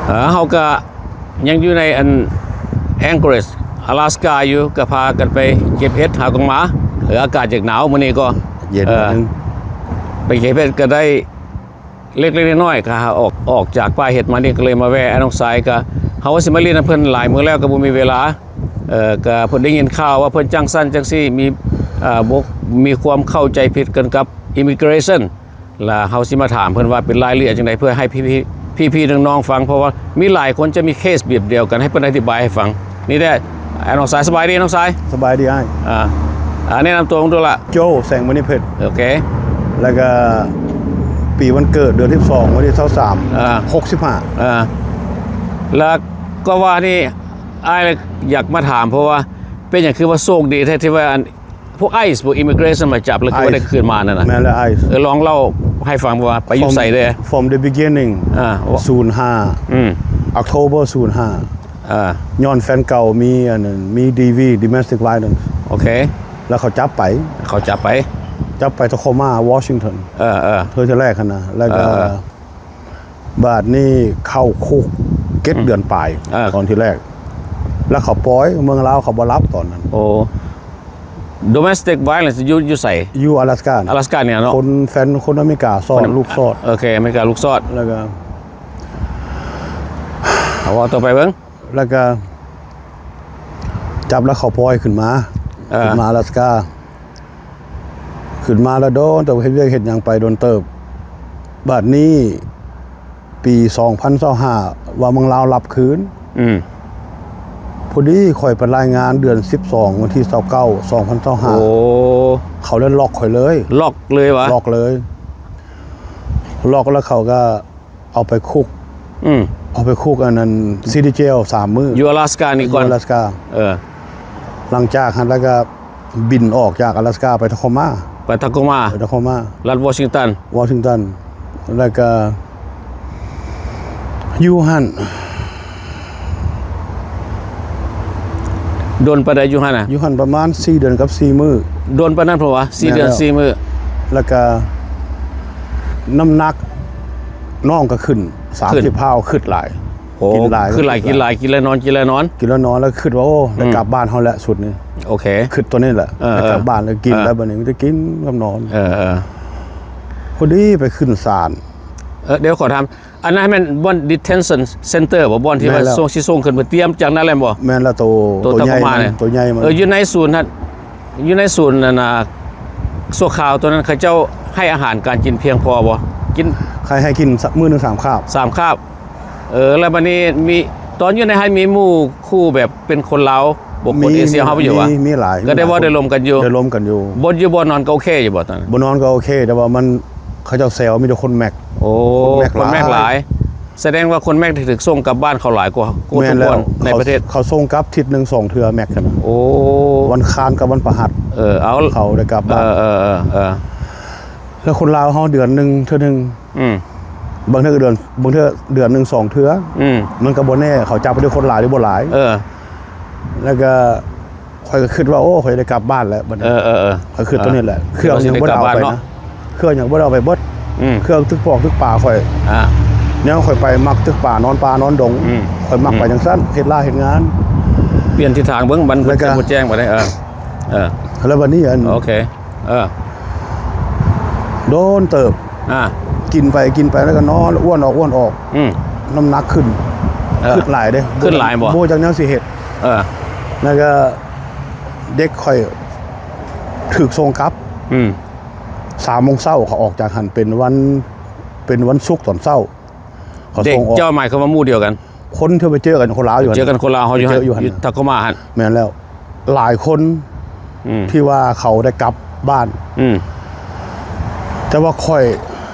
ເອີ ເຮົາກະຍັງຢູ່ໃນອັນ Anchorage Alaska ຢູ່ ກະພາກັນໄປເກັບເຫັດ ຫາກອງໝາ. ເອີ ອາກາດຢາກໜາວມື້ນີ້ກໍ ເຢັນ ເອີ ໜ້ອຍໜຶ່ງ ໄປເກັບເຫັດກະໄດ້ເລັກໆນ້ອຍໆ ກະອອກ ອອກຈາກປ່າເຫັດມານີ້ ກະເລີຍມາແວ່ອ້າຍນ້ອງຊາຍ. ກະເຮົາວ່າຊິມາຫຼິ້ນນຳເພິ່ນຫຼາຍມື້ແລ້ວ ກະບໍ່ມີເວລາ. ເອີ ກະເພິ່ນໄດ້ຍິນຂ່າວວ່າເພິ່ນຈັ່ງຊັ້ນຈັ່ງຊີ້ ມີ ເອີ ບໍ່ ມີຄວາມເຂົ້າໃຈຜິດກັນກັບ Immigration ລະເຮົາຊິມາຖາມເພິ່ນວ່າເປັນລາຍລະອຽດຈັ່ງໃດ ເພື່ອໃຫ້ພີ່ໆ ພີ່ໆນ້ອງໆຟັງ ເພາະວ່າມີຫຼາຍຄົນຈະມີເຄສແບບດຽວກັນ ໃຫ້ເພິ່ນອະທິບາຍໃຫ້ຟັງ. ນີ້ແຫຼະ ອ້າຍນ້ອງຊາຍ ສະບາຍດີນ້ອງຊາຍ? ສະບາຍດີອ້າຍ. ອ່າ ອ່າ ແນະນຳຕົວເບິ່ງດູລະ. ໂຈ້ ແສງມະນີເພັດ. ໂອເຄ. ແລ້ວກະປີວັນເກີດເດືອນສິບສອງ ວັນທີຊາວສາມ ອ່າ ຫົກສິບຫ້າ. ອ່າ ແລ້ວກໍວ່ານີ້ ອ້າຍຢາກມາຖາມ ເພາະວ່າເປັນຫຍັງຄືວ່າໂຊກດີແທ້ ທີ່ວ່າອັນ ພວກ ICE ພວກ Immigration ມາຈັບ ແລ້ວຄືວ່າໄດ້ຄືນມານັ້ນນະ. ແມ່ນແລ້ວ ICE. ເອີ ລອງເລົ່າໃຫ້ຟັງວ່າໄປຢູ່ໃສແດ່? From the beginning ອ່າ ສູນຫ້າ ອືມ October ສູນຫ້າ ອ່າ ຍ້ອນແຟນເກົ່າມີອັນນັ້ນ ມີ DV Domestic Violence. ໂອເຄ. ແລ້ວເຂົາຈັບໄປ ເຂົາຈັບໄປ ຈັບໄປ Tacoma Washington. ເອີໆ ເທື່ອທີແລກຫັ້ນນະ ແລ້ວກໍ ເອີໆ ບາດນີ້ເຂົ້າຄຸກເຈັດເດືອນປາຍ ເອີ ຕອນທີແລກ ແລ້ວເຂົາປ່ອຍ ເມືອງລາວເຂົາບໍ່ຮັບຕອນນັ້ນ. ໂອ້ Domestic Violence ຢູ່ ຢູ່ໃສ? ຢູ່ອາລັດສະກາ ອາລັດສະການີ້ເນາະ. ຄົນ ແຟນຄົນອາເມລິກາຊອດ ລູກຊອດ. ໂອເຄ ອາເມລິກາລູກຊອດ. ແລ້ວກໍ ເອົາ ເວົ້າຕໍ່ໄປເບິ່ງ. ແລ້ວກໍຈັບແລ້ວເຂົາປ່ອຍຂຶ້ນມາ ເອີ ຂຶ້ນມາອາລັດສະກາ. ຂຶ້ນມາແລ້ວໂດນເຕີບ ເຮັດວຽກເຮັດຫຍັງໄປໂດນເຕີບ. ບາດນີ້ປີສອງພັນຊາວຫ້າ ວ່າເມືອງລາວຮັບຄືນ. ອືມ ພໍດີຂ້ອຍໄປລາຍງານເດືອນສິບສອງ ວັນທີຊາວເກົ້າ ສອງພັນຊາວຫ້າ. ໂອ້ ເຂົາເລີຍລັອກຂ້ອຍເລີຍ. ລັອກເລີຍຫວາ? ລັອກເລີຍ. ລັອກແລ້ວເຂົາກໍ ເອົາໄປຄຸກ. ອືມ ເອົາໄປຄຸກອັນນັ້ນ City Jail ສາມມື້. ຢູ່ອາລັດສະການີ້ກ່ອນ? ຢູ່ອາລັດສະກາ. ເອີ ຫຼັງຈາກຫັ້ນແລ້ວກໍບິນອອກຈາກອາລັດສະກາໄປ Tacoma. ໄປ Tacoma ໄປ Tacoma ລັດ Washington. Washington. ແລ້ວກໍຢູ່ຫັ້ນ. ດົນປານໃດຢູ່ຫັ້ນນະ? ຢູ່ຫັ້ນປະມານສີ່ເດືອນກັບສີ່ມື້. ດົນປານນັ້ນເພາະວ່າ ສີ່ເດືອນສີ່ມື້. ແລ້ວກະນ້ຳໜັກນ້ອງກໍຂຶ້ນ ສາມສິບ ຂຶ້ນ ພາວ ຄຶດຫຼາຍ. ໂອ້ ກິນຫຼາຍ ຄຶດຫຼາຍ ກິນຫຼາຍ ກິນແລ້ວນອນ ກິນແລ້ວນອນ ກິນແລ້ວນອນ ແລ້ວຄຶດວ່າ ໂອ້ ອືມ ໄດ້ກັບບ້ານເຮົາແລ້ວຊຸດນີ້. ໂອເຄ ຄຶດຕົວນີ້ແຫຼະ ເອີ ໄດ້ກັບ ເອີ ບ້ານແລ້ວ ກິນ ເອີ ແລ້ວບັດນີ້ມີແຕ່ກິນກັບນອນ. ເອີ ເອີ ພໍດີໄປຂຶ້ນສານ. ເອີ ດຽວຂໍຖາມ ອັນນັ້ນແມ່ນບ່ອນ detention center ບໍ່? ບ່ອນທີ່ວ່າ ແມ່ນແລ້ວ ສົ່ງ ຊິສົ່ງຂຶ້ນໄປຕຽມຈາກນັ້ນແຫຼະບໍ່? ແມ່ນແລ້ວ ໂຕ ໂຕ ໂຕໃຫຍ່ Tacoma ມັນ ນີ້ ໂຕໃຫຍ່ມັນ. ເອີ ຢູ່ໃນສູນຫັ້ນ ຢູ່ໃນສູນນັ້ນນະ ຊົ່ວຄາວໂຕນັ້ນ ເຂົາເຈົ້າໃຫ້ອາຫານການກິນພຽງພໍບໍ່? ກິນ ໃຫ້ ໃຫ້ກິນ ມື້ໜຶ່ງສາມຄາບ. ສາມຄາບ. ເອີ ແລ້ວບັດນີ້ມີ ຕອນຢູ່ໃນຫັ້ນມີໝູ່ຄູ່ແບບເປັນຄົນລາວ ບໍ່ ຄົນເອເຊຍເຮົາຢູ່ຫວາ? ມີ ມີຫຼາຍ ກໍໄດ້ເວົ້າໄດ້ລົມກັນຢູ່ ໄດ້ລົມກັນຢູ່. ບ່ອນຢູ່ບ່ອນນອນກໍໂອເຄຢູ່ບໍ່ຕອນນັ້ນ? ບ່ອນນອນກໍໂອເຄ ແຕ່ວ່າມັນ ເຂົາເຈົ້າແຊວມີແຕ່ຄົນແມັກ. ໂອ້ ຄົນແມັກຫຼາຍ ຄົນແມັກຫຼາຍ. ສະແດງວ່າຄົນແມັກທີ່ຖືກສົ່ງກັບບ້ານເຂົາຫຼາຍກວ່າ ກວ່າທຸກບ່ອນໃນປະເທດ. ແມ່ນແລ້ວ ເຂົາ ເຂົາ ເຂົາສົ່ງກັບທິດໜຶ່ງສອງເທື່ອແມັກຫັ້ນນະ. ໂອ້ ວັນຄານກັບວັນພະຫັດ. ເອີ ເອົາ ເຂົາໄດ້ກັບບ້ານ. ເອີ ເອີ ເອີ ເອີ ແລ້ວຄົນລາວເຮົາເດືອນໜຶ່ງເທື່ອໜຶ່ງ. ອືມ ບາງເທື່ອກໍເດືອນ ບາງເທື່ອເດືອນໜຶ່ງສອງເທື່ອ. ອືມ ມັນກໍບໍ່ແນ່ ເຂົາຈັບໄປດ້ວຍຄົນຫຼາຍຫຼືບໍ່ຫຼາຍ. ເອີ ແລ້ວກໍ ຂ້ອຍກໍຄິດວ່າ ໂອ້ ຂ້ອຍໄດ້ກັບບ້ານແລ້ວບັດນີ້. ເອີໆໆ ຂ້ອຍຄິດຕົວນີ້ແຫຼະ. ເອີ ເຄື່ອງຍັງບໍ່ໄດ້ເອົາໄປນະ ເຄື່ອງຍັງບໍ່ໄດ້ເອົາໄປເບິດ. ອືມ ເຄື່ອງຕຶກປອກຕຶກປາຂ້ອຍ. ອ່າ ແນວຂ້ອຍໄປມັກຕຶກປາ ນອນປ່ານອນດົງ. ອືມ ຂ້ອຍມັກໄປຈັ່ງຊັ້ນ ເຮັດລາເຮັດງານ. ປ່ຽນທິດທາງເບິ່ງ ມັນ ແລ້ວກໍ ບໍ່ແຈ້ງປານໃດ. ເອີ ເອີ ແລ້ວບັດນີ້ອັນ ໂອເຄ ເອີ ໂດນເຕີບ. ອ່າ ກິນໄປກິນໄປແລ້ວກໍນອນ ອ້ວນອອກ ອ້ວນອອກ. ອືມ ນ້ຳໜັກຂຶ້ນ. ເອີ ຄຶດຫຼາຍເດ້ ຄຶດຫຼາຍບໍ່? ບໍ່ຮູ້ຈັກແນວຊິເຮັດ. ເອີ ແລ້ວກໍເດັກຂ້ອຍຖືກສົ່ງກັບ. ອືມ ສາມໂມງເຊົ້າ ເຂົາອອກຈາກຫັ້ນ ເປັນວັນ ເປັນວັນສຸກຕອນເຊົ້າ ເຂົາ ເດັກ ສົ່ງອອກ. ເຈົ້າໝາຍຄວາມວ່າໝູ່ດຽວກັນ? ຄົນທີ່ໄປເຈີກັນຄົນລາວຢູ່ຫັ້ນ ເຈີກັນຄົນລາວເຮົາຢູ່ ເຈີຢູ່ຫັ້ນ ຢູ່ Tacoma ຫັ້ນ. ແມ່ນແລ້ວ ຫຼາຍຄົນ ອືມ ທີ່ວ່າເຂົາໄດ້ກັບບ້ານ. ອືມ ແຕ່ວ່າຂ້ອຍ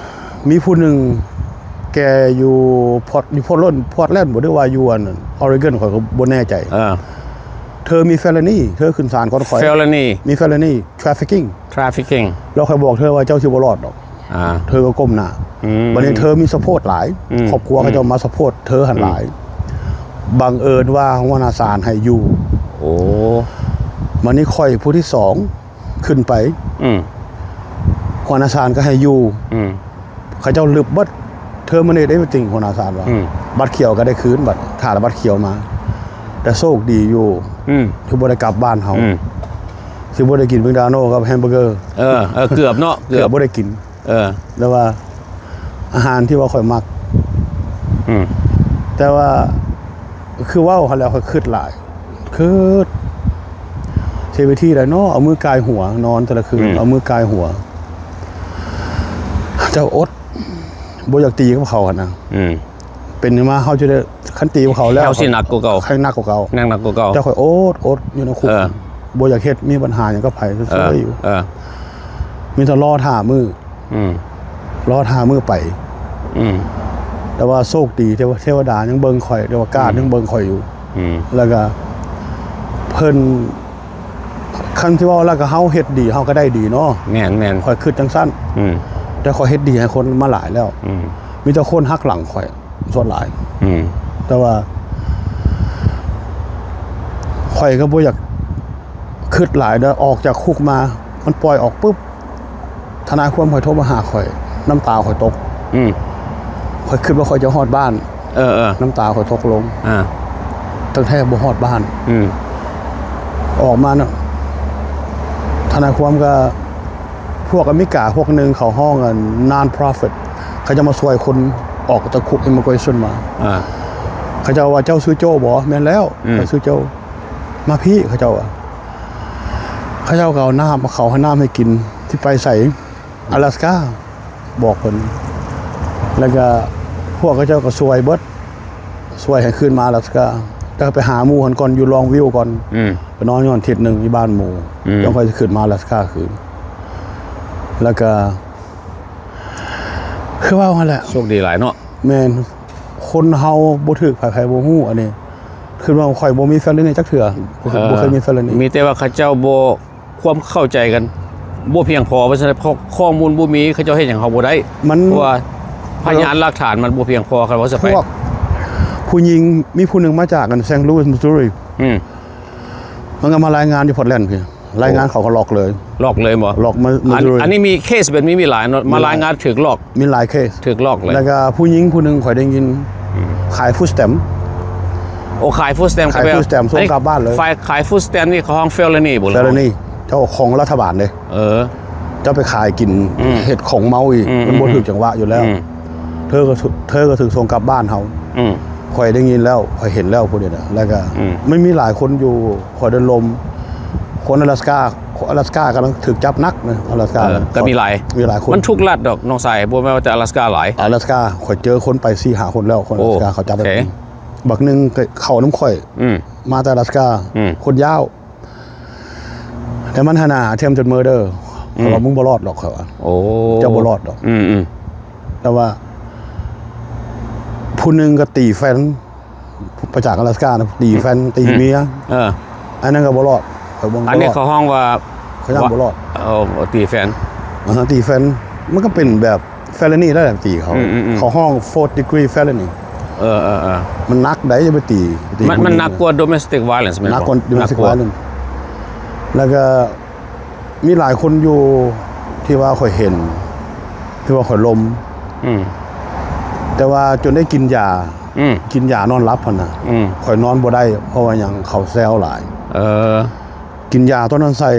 ມີຜູ້ໜຶ່ງ ແກຢູ່ Port- ຢູ່ Portland Portland ບໍ່ ຫຼືວ່າຢູ່ອັນ Oregon ຂ້ອຍກໍບໍ່ແນ່ໃຈ. ເອີ ເທີມີ felony ເທີຂຶ້ນສານກ່ອນຂ້ອຍ. Felony ມີ felony trafficking. Trafficking ແລ້ວຂ້ອຍບອກເທີວ່າເຈົ້າຊິບໍ່ລອດດອກ. ອ່າ ເທີກໍກົ້ມໜ້າ. ອືມ ບັດນີ້ເທີມີ support ຫຼາຍ. ອືມ ຄອບຄົວເຂົາເຈົ້າ ອືມ ມາ support ເທີຫັ້ນ ອືມ ຫຼາຍ. ບັງເອີນວ່າຫົວໜ້າສານໃຫ້ຢູ່. ໂອ້ ບັດນີ້ຂ້ອຍຜູ້ທີສອງຂຶ້ນໄປ. ອືມ ຫົວໜ້າສານກໍໃຫ້ຢູ່. ອືມ ເຂົາເຈົ້າລຶບເບິດ terminate everything ຫົວໜ້າສານວ່າ ອືມ ບັດຂຽວກໍໄດ້ຄືນ ບັດ ຖ້າບັດຂຽວມາ. ແຕ່ໂຊກດີຢູ່ ອືມ ທີ່ບໍ່ໄດ້ກັບບ້ານເຮົາ ອືມ ທີ່ບໍ່ໄດ້ກິນແມກໂດນັລກັບແຮມເບີເກີ ເອີ ເອີ ເກືອບເນາະ ເກືອບ ເກືອບບໍ່ໄດ້ກິນ ເອີ ແຕ່ວ່າອາຫານທີ່ວ່າຂ້ອຍມັກ ອືມ ແຕ່ວ່າຄືເວົ້າຫັ້ນແຫຼະ ຂ້ອຍຄິດຫຼາຍ ຄື ເຮັດວິທີໃດເນາະ ເອົາມືກ່າຍຫົວ ນອນແຕ່ລະຄືນ ອືມ ເອົາມືກ່າຍຫົວ ເຈົ້າອົດ ບໍ່ຢາກຕີກັບເຂົາຫັ້ນນະ ອືມ ເປັນມາເຮົາຈະໄດ້ ຄັນຕີກັບເຂົາແລ້ວ ເຮົາຊິໜັກກວ່າເກົ່າ ໃຫ້ໜັກກວ່າເກົ່າ ໜັກ ໜັກກວ່າເກົ່າ ເຈົ້າຂ້ອຍອົດ ອົດຢູ່ໃນຄຸກ ເອີ ບໍ່ຢາກເຮັດ ມີບັນຫາຫຍັງກັບໃຜຊ່ວຍຢູ່ ເອີ ມີແຕ່ລໍຖ້າມື້ ອືມ ລໍຖ້າມື້ໄປ ອືມ ແຕ່ວ່າໂຊກດີ ເທວະ ເທວະດາຍັງເບິ່ງຂ້ອຍ ເທວະກາດ ອືມ ຍັງເບິ່ງຂ້ອຍຢູ່ ອືມ ແລ້ວກໍເພິ່ນ ຄັນຊິເວົ້າແລ້ວກໍເຮົາເຮັດດີ ເຮົາກໍໄດ້ດີເນາະ ແມ່ນໆ ຂ້ອຍຄິດຈັ່ງຊັ້ນ ອືມ ແຕ່ຂ້ອຍເຮັດດີໃຫ້ຄົນມາຫຼາຍແລ້ວ ອືມ ມີແຕ່ຄົນຫັກຫຼັງຂ້ອຍ ສ່ວນຫຼາຍ ອືມ ແຕ່ວ່າຂ້ອຍກໍບໍ່ຢາກຄິດຫຼາຍເດີ ອອກຈາກຄຸກມາ ມັນປ່ອຍອອກປຶບ ທະນາຍຄວາມຂ້ອຍໂທມາຫາຂ້ອຍ ນ້ຳຕາຂ້ອຍຕົກ ອືມ ຂ້ອຍຄິດວ່າຂ້ອຍຈະຮອດບ້ານ ເອີໆ ນ້ຳຕາຂ້ອຍຕົກລົງ ອ່າ ຕັ້ງແທ້ບໍ່ຮອດບ້ານ ອືມ ອອກມານະ ທະນາຍຄວາມກໍ ພວກອາເມລິກາພວກໜຶ່ງ ເຂົາຮ້ອງ non-profit ເຂົາເຈົ້າມາຊ່ວຍຄົນອອກຈາກຄຸກ immigration ມາ ອ່າ ເຂົາເຈົ້າວ່າ ເຈົ້າຊື່ໂຈ້ບໍ? ແມ່ນແລ້ວ ອືມ ຂ້ອຍຊື່ໂຈ້ ມາພີ້ ເຂົາເຈົ້າວ່າ ເຂົາເຈົ້າກໍເອົານ້ຳ ເອົາເຂົ້າເອົານ້ຳໃຫ້ກິນ ຊິໄປໃສ? ອາລາສກາ ບອກເພິ່ນ ແລ້ວກໍພວກເຂົາເຈົ້າກໍຊ່ວຍເບິດ ຊ່ວຍໃຫ້ຄືນມາອາລາສກາ ແລ້ວໄປຫາໝູ່ຫັ້ນກ່ອນ ຢູ່ລອງວິວກ່ອນ ອືມ ໄປນອນຢູ່ຫັ້ນທິດໜຶ່ງ ຢູ່ບ້ານໝູ່ ອືມ ຈັ່ງຄ່ອຍຊິຂຶ້ນມາອາລາສກາຄືນ ແລ້ວກໍ ຄືເວົ້າຫັ້ນແຫຼະ ໂຊກດີຫຼາຍເນາະ ແມ່ນ ຄົນເຮົາບໍ່ຖືກໃຜ ໃຜບໍ່ຮູ້ ອັນນີ້ ຄືວ່າຂ້ອຍບໍ່ມີເຟລານີຈັກເທື່ອ ບໍ່ເຄີຍ ເອີ ບໍ່ເຄີຍມີເຟລານີ ມີແຕ່ວ່າເຂົາເຈົ້າບໍ່ ຄວາມເຂົ້າໃຈກັນບໍ່ພຽງພໍ ວ່າຊັ້ນ ເພາະຂໍ້ມູນບໍ່ມີ ເຂົາເຈົ້າເຮັດຫຍັງເຮົາບໍ່ໄດ້ ມັນ ເພາະວ່າພະຍານຫຼັກຖານມັນບໍ່ພຽງພໍ ຄັນວ່າຊັ້ນໄປ ພວກຜູ້ຍິງ ມີຜູ້ໜຶ່ງມາຈາກອັນ Saint Louis Missouri ອືມ ມັນກໍມາລາຍງານຢູ່ Portland ພີ້ ລາຍງານເຂົາກໍລັອກເລີຍ ລັອກເລີຍບໍ່? ລັອກມາ ອັນ Missouri ອັນນີ້ມີເຄສແບບນີ້ມີຫຼາຍເນາະ ມີຫຼາຍ ມາລາຍງານຖືກລັອກ ມີຫຼາຍເຄສ ຖືກລັອກເລີຍ ແລ້ວກໍຜູ້ຍິງຜູ້ໜຶ່ງຂ້ອຍໄດ້ຍິນ ອືມ ຂາຍ food stamp ໂອ້ ຂາຍ food stamp ຂາຍ food stamp ສົ່ງກັບບ້ານເລີຍ ຂາຍ food stamp ນີ້ເຂົາຮ້ອງ felony ບໍ່ felony ເຈົ້າຂອງລັດຖະບານເດ້ ເອີ ເຈົ້າໄປຂາຍກິນ ອືມ ເຮັດຂອງເມົາອີກ ອືມ ມັນບໍ່ຖືກຈັງຫວະຢູ່ແລ້ວ ອືມ ເທີກໍຖືກ ເທີກໍຖືກສົ່ງກັບບ້ານເຮົາ ອືມ ຂ້ອຍໄດ້ຍິນແລ້ວ ຂ້ອຍເຫັນແລ້ວຜູ້ນີ້ນະ ແລ້ວກໍ ອືມ ມັນມີຫຼາຍຄົນຢູ່ ຂ້ອຍໄດ້ລົມ ຄົນອາລາສກາ ອາລາສກາກຳລັງຖືກຈັບໜັກນະ ອາລາສກາ ເອີ ກໍມີຫຼາຍ ມີຫຼາຍຄົນ ມັນທຸກລັດດອກນ້ອງຊາຍ ບໍ່ແມ່ນວ່າແຕ່ອາລາສກາຫຼາຍ ອາລາສກາ ຂ້ອຍເຈີຄົນໄປສີ່ຫ້າຄົນແລ້ວ ຄົນອາລາສກາເຂົາຈັບໄປ ໂອ້ ໂອເຄ ບັກໜຶ່ງກໍເຂົ້ານຳຂ້ອຍ ອືມ ມາແຕ່ອາລາສກາ ອືມ ຄົນຍາວ ແຕ່ມັນຫັ້ນນະ attempted murder ອືມ ເຂົາວ່າ ມຶງບໍ່ລອດດອກ ເຂົາວ່າ ໂອ້ ເຈົ້າບໍ່ລອດດອກ ອືມໆ ແຕ່ວ່າຜູ້ໜຶ່ງກໍຕີແຟນ ໄປຈາກອາລາສການະ ຕີແຟນ ອືມ ຕີເມຍ ເອີ ອັນນັ້ນກໍບໍ່ລອດ ຂ້ອຍເບິ່ງ ອັນນີ້ ບໍ່ລອດ ເຂົາຮ້ອງວ່າ ເຂົາຍັງບໍ່ລອດ ເອີ ຕີແຟນ ອ່າ ຕີແຟນ ມັນກໍເປັນແບບ felony ໄດ້ແຫຼະ ຕີເຂົາ ອືມໆໆ ເຂົາຮ້ອງ fourth degree felony ເອີໆໆ ມັນໜັກໄດ໋ ຢ່າໄປຕີ ຕີ ມັນ ມັນໜັກກວ່າ domestic violence ແມ່ນບໍ່? ໜັກກວ່າ domestic violence ແລ້ວກໍມີຫຼາຍຄົນຢູ່ທີ່ວ່າຂ້ອຍເຫັນ ທີ່ວ່າຂ້ອຍລົມ ອືມ ແຕ່ວ່າຈົນໄດ້ກິນຢາ ອືມ ກິນຢານອນຫຼັບຫັ້ນນະ ອືມ ຂ້ອຍນອນບໍ່ໄດ້ ເພາະວ່າຫຍັງ ເຂົາແຊວຫຼາຍ ເອີ ກິນຢາຕອນນັ້ນໃສ່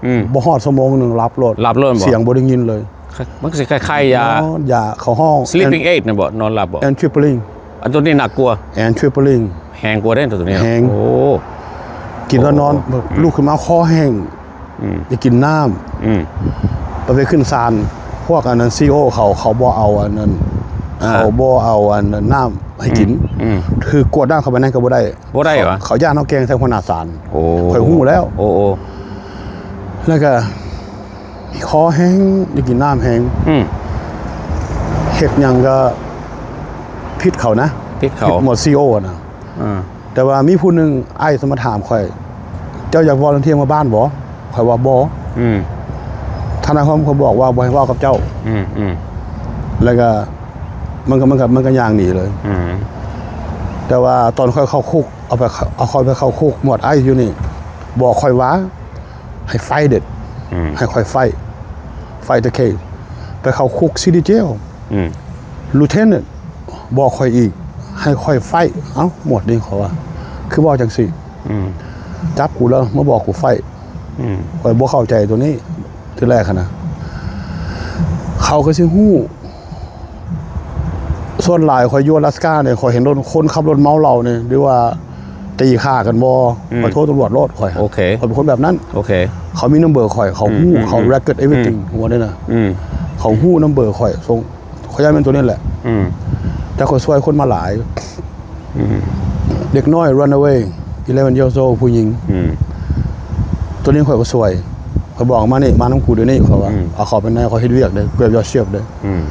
ອືມ ບໍ່ຮອດຊົ່ວໂມງໜຶ່ງ ຫຼັບໂລດ ຫຼັບໂລດບໍ່? ສຽງບໍ່ໄດ້ຍິນເລີຍ ມັນກໍຊິຄ້າຍໆຢາ ນອນ ຢາເຂົາຮ້ອງ sleeping aid ນັ້ນບໍ່? ນອນຫຼັບບໍ່? Amitriptyline ອັນໂຕນີ້ໜັກກວ່າ Amitriptyline ແຮງກວ່າເດ້ໂຕນີ້ ແຮງ ໂອ້ ກິນແລ້ວນອນ ອືມ ລຸກຂຶ້ນມາຄໍແຫ້ງ ອືມ ຢາກກິນນ້ຳ ອືມ ໄປ ໄປຂຶ້ນສານ ພວກອັນນັ້ນ ຊີໂອ ເຂົາ ເຂົາບໍ່ເອົາອັນນັ້ນ ອ່າ ເຂົາບໍ່ເອົາອັນນັ້ນ ນ້ຳໃຫ້ກິນ ອືມ ອືມ ຄືກວດນ້ຳເຂົ້າໄປນັ້ນກໍບໍ່ໄດ້ ບໍ່ໄດ້ຫວາ? ເຂົາ ເຂົາຢ້ານເຮົາແກ່ງໃສ່ຫົວໜ້າສານ ໂອ້ ຂ້ອຍຮູ້ແລ້ວ ໂອ້ ໂອ້ ແລ້ວກໍຄໍແຫ້ງ ຢາກກິນນ້ຳແຮງ ອືມ ເຮັດຫຍັງກໍຜິດເຂົານະ ຜິດເຂົາ ຜິດໝົດ ຊີໂອ ນະ ອ່າ ແຕ່ວ່າມີຜູ້ໜຶ່ງ ໄອສ ມາຖາມຂ້ອຍ ເຈົ້າຢາກ volunteer ມາບ້ານບໍ່? ຂ້ອຍວ່າບໍ່ ອືມ ທະນາຍຄວາມເຂົາບອກວ່າບໍ່ໃຫ້ເວົ້າກັບເຈົ້າ ອືມໆ ແລ້ວກໍມັນກໍ ມັນກໍ ມັນກໍຍ່າງໜີເລີຍ ອືມ ແຕ່ວ່າຕອນຂ້ອຍເຂົ້າຄຸກ ເອົາໄປ ເອົາຂ້ອຍໄປເຂົ້າຄຸກ ໝວດໄອສຢູ່ນີ້ ບອກຂ້ອຍວ່າ ໃຫ້ fight it ອືມ ໃຫ້ຂ້ອຍ fight fight the case ໄປເຂົ້າຄຸກ city jail ອືມ lieutenant ບອກຂ້ອຍອີກ ໃຫ້ຂ້ອຍໄຟ. ເອົ້າ ໝວດນີ້ ເຂົາວ່າ ຄືເວົ້າຈັ່ງຊີ້? ອືມ ຈັບກູເລີຍ ມາບອກກູໄຟ. ອືມ ຂ້ອຍບໍ່ເຂົ້າໃຈໂຕນີ້ ທີແລກຫັ້ນນະ. ເຂົາກໍຊິຮູ້ ສ່ວນຫຼາຍຂ້ອຍຢູ່ອາລາສການີ້ ຂ້ອຍເຫັນລົດ ຄົນຂັບລົດເມົາເຫຼົ້ານີ້ ຫຼືວ່າຕີຂ້າກັນບໍ່ ອືມ ຂ້ອຍໂທຕຳຫຼວດໂລດ ຂ້ອຍ ໂອເຄ ຂ້ອຍເປັນຄົນແບບນັ້ນ ໂອເຄ ເຂົາມີນຳເບີຂ້ອຍ ເຂົາຮູ້ ອືມ ເຂົາ ອືມ ເລກເກີດ ເອເວີຣິທິງ ອືມ ຫົວນີ້ນະ ອືມ ເຂົາຮູ້ນຳເບີຂ້ອຍ ສົ່ງ ຂ້ອຍຢ້ານແມ່ນໂຕນີ້ແຫຼະ ອືມ ແຕ່ຂ້ອຍຊ່ວຍຄົນມາຫຼາຍ ອືມ ເດັກນ້ອຍ run away eleven years old ຜູ້ຍິງ ອືມ ໂຕນີ້ຂ້ອຍກໍຊ່ວຍ ຂ້ອຍບອກມານີ້ ມານຳກູດຽວນີ້ ເຂົາວ່າ ອືມ ເອົາເຂົ້າໄປໃນ ຂ້ອຍເຮັດວຽກເດ້ grab your shift ເດ້ ອືມ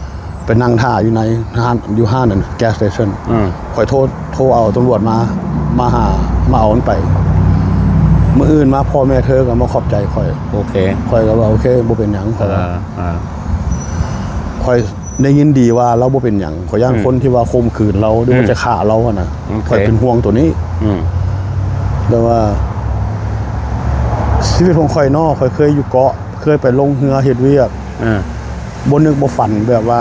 ໄປນັ່ງຖ້າຢູ່ໃນຮ້ານ ຢູ່ຮ້ານນັ້ນ gas station ອືມ ຂ້ອຍໂທ ໂທເອົາຕຳຫຼວດມາ ມາຫາ ມາເອົາມັນໄປ ມື້ອື່ນມາພໍ່ແມ່ເທີກໍມາຂອບໃຈຂ້ອຍ ໂອເຄ ຂ້ອຍກໍວ່າ ໂອເຄ ບໍ່ເປັນຫຍັງ ຂ້ອຍວ່າ ອ່າ ອ່າ ຂ້ອຍໄດ້ຍິນດີວ່າລາວບໍ່ເປັນຫຍັງ ຂ້ອຍຢ້ານ ອືມ ຄົນທີ່ວ່າຂົ່ມຂືນລາວ ຫຼືວ່າ ອືມ ຈະຂ້າລາວຫັ້ນນະ ໂອເຄ ຂ້ອຍເປັນຫ່ວງໂຕນີ້ ອືມ ແຕ່ວ່າຊີວິດຂອງຂ້ອຍເນາະ ຂ້ອຍເຄີຍຢູ່ເກາະ ເຄີຍໄປລົງເຮືອເຮັດວຽກ ອ່າ ບໍ່ນຶກບໍ່ຝັນແບບວ່າ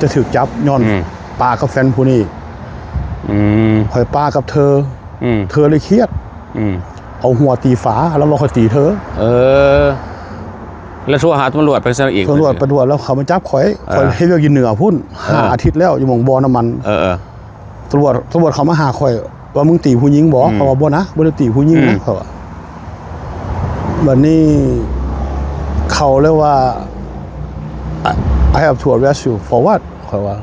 ຈະຖືກຈັບຍ້ອນ ອືມ ປາກັບແຟນຜູ້ນີ້ ອືມ ຂ້ອຍປາກັບເທີ ອືມ ເທີເລີຍຄຽດ ອືມ ເອົາຫົວຕີຝາ ລາວວ່າຂ້ອຍຕີເທີ ເອີ ແລ້ວໂທຫາຕຳຫຼວດໄປຊັ້ນອີກ ຕຳຫຼວດໄປດວດ ແລ້ວເຂົາມາຈັບຂ້ອຍ ເອີ ຂ້ອຍເຮັດວຽກຢູ່ເໜືອພຸ້ນ ເອີ ຫ້າອາທິດແລ້ວ ຢູ່ໝ່ອງບໍ່ນ້ຳມັນ ເອີ ເອີ ຕຳຫຼວດ ຕຳຫຼວດເຂົາມາຫາຂ້ອຍ ວ່າ ມຶງຕີຜູ້ຍິງບໍ່? ອືມ ເຂົາວ່າ ບໍ່ນະ ບໍ່ໄດ້ຕີຜູ້ຍິງນະ ອືມ ເຂົາວ່າ ບັດນີ້ເຂົາເລີຍວ່າ I, I have to arrest you for what? ເຂົາວ່າ